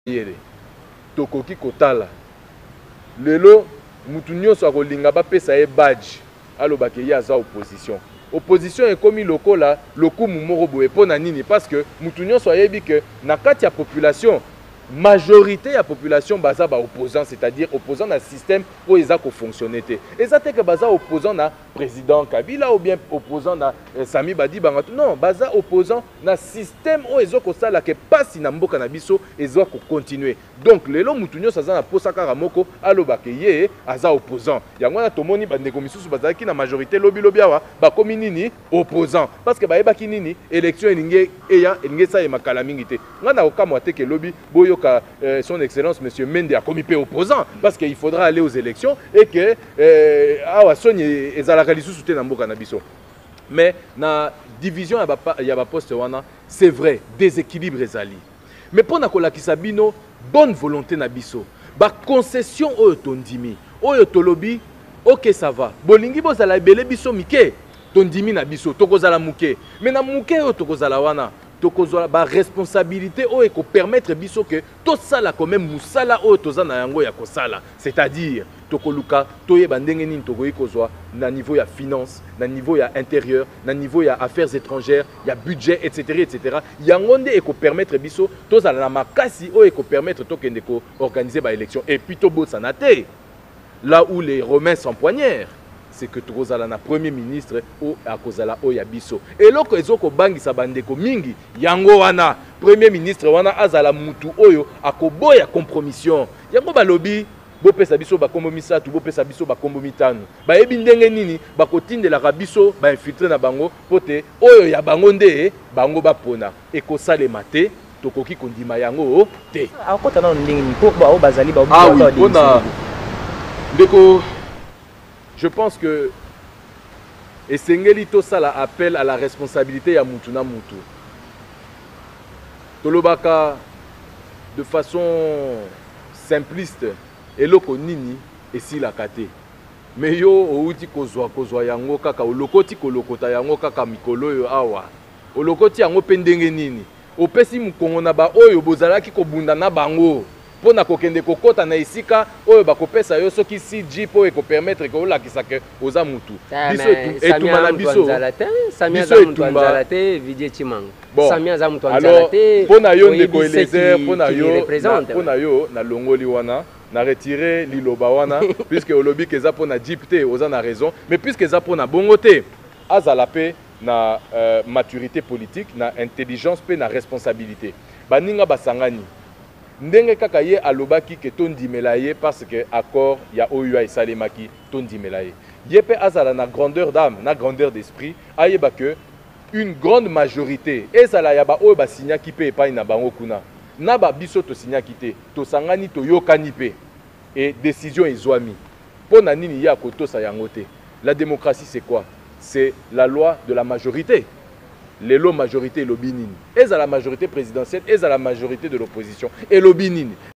Mayele tokoki kotala lelo, mutu nyonso akolinga bapesa ye badge, alobaka ye aza opposition. Opposition ekomi lokola lokumu moko boye. Mpo na nini? Parce que mutu nyonso ayebi ke na kati ya population, majorité ya population baza baopposant, c'est-à-dire opposant na système oyo eza kofonctionne te. Eza te ke baza opposant na président Kabila ou bien opposant na Sami Badibanga. Non, baza opposant na système oyo ezokosala ke pasi na mboka na biso eza kocontinue. Donc lelo mutu nyonso aza na posa kaka moko alobaka ye aza opposant. Yango wana tomoni bandeko misusu bazalaki na majorité lobilobi awa bakomi nini? Opposant, parce que bayebaki nini? Élection elingi eya, elingi esalema kala mingi te. Ngai na kokamwa te ke lobi boyoka son excellence monsieur Mende akomi mpe opposant, parce que il faudra aller aux élections et que awa soni ezalaka lisusu te na mboka na biso. Mais na division ya baposte wana, c'est vrai, déséquilibre ezali, mais mpo na kolakisa bino bonne volonté na biso, baconcession oyo tondimi, oyo tolobi: ok, ça va, bolingi bozala ebele, biso mike, tondimi na biso tokozala moke, mais na moke oyo tokozala wana, tokozwa baresponsabilité oyo ekopermettre biso ke tosala quand même mosala oyo toza na yango ya kosala, c'est-à-dire tokoluka toyeba ndenge nini tokoki kozwa na niveau ya finance, na niveau ya intérieur, na niveau ya affaires étrangères, ya budget, etc., etc. Yango nde ekopermettre biso tozala na makasi oyo ekopermettre tokende koorganiser baélection. Et puis tobosana te, là où les Romains s'empoignèrent, c'est que tokozala na premier ministre oyo akozala oyo ya biso. Eloko ezokobangisa bandeko mingi yango wana, premier ministre wana azala mutu oyo akoboya compromission. Yango balobi bopesa biso bakombo misato, bopesa biso bakombo mitano. Bayebi ndenge nini bakotindelaka biso bainfiltré na bango mpo te oyo ya bango nde bango bapona. Ekosalema te, tokoki kondima yango te. Akota nano ndenge nini mpo bao bazali? Ah oui, mpona ndeko, je pense que esengeli tosala appel à la responsabilité ya mutu na mutu. Tolobaka de façon simpliste, eloko nini esilaka te, mais yo outi kozwa yango kaka, olokoti kolokota yango kaka mikolo oyo awa, olokoti yango mpe ndenge nini opesi mokongo na baoyo bozalaki kobunda na bango mpo na kokende kokɔta na esika oyo bakopesa yo soki cg mpo ekopermettre ke olakisa ke oza mutu. Biso etumba na biso, biso etumba te. Vidie Chimanga, Sami aza moto ya te. Mpo na yo, ndeko Elezer, mpo na yo nalongoli wana, na retire liloba wana, puisque olobi ke eza mpo na jeep te. Oza na raison, mais puisque eza mpo na bongo te, azala mpe na maturité politique, na intelligence mpe na responsabilité. Baninga basangani ndenge kaka ye alobaki ke tondimela ye parce que accord ya oyo esalemaki, tondimela ye. Ye mpe azala na grandeur d'âme, na grandeur d'esprit, ayeba ke une grande majorité ezala ya baoyo basinyaki mpe epai na bango kuna, na babiso tosinyaki te, tosangani, toyokani mpe e décision ezwami. Mpo na nini ye akotosa yango te? La démocratie, c'est quoi? C'est la loi de la majorité. Lelo majorité elobi nini? Ezala majorité présidentielle, ezala majorité de l'opposition, elobi nini?